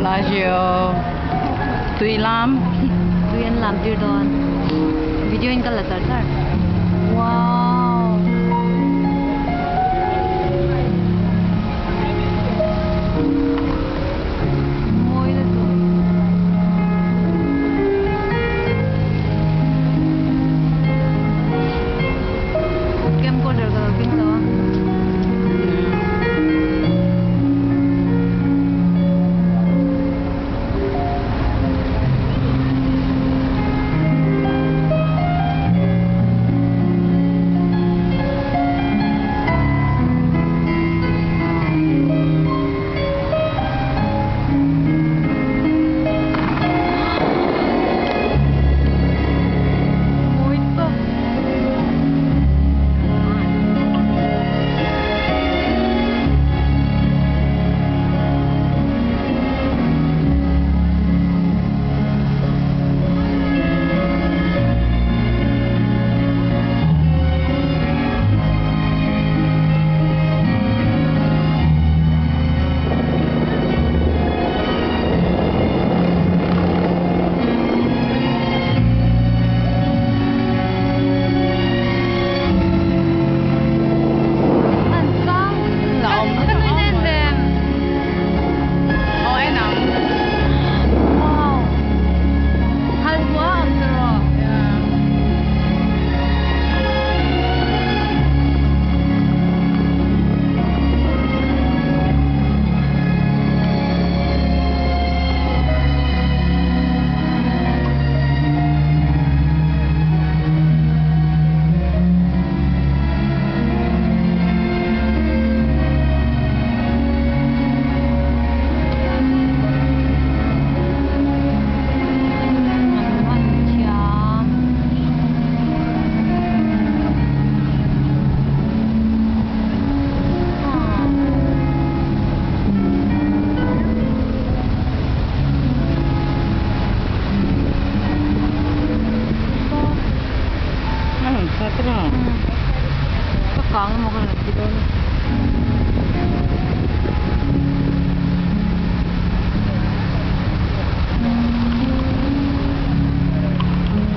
Bellagio tui lam. Tui an lam tir dawn. Video in ka la char char. Wow. Mawi lutuk. Camcorder ka lo keng lo a. Mawi tawp. An sang. Ka nui nen lem. Aw en ang. Wow. Hal hua ang tiraw. Yeah. An han thiam. A rawn sa tiraw. Ka kang emaw ka rawn ti dawn a.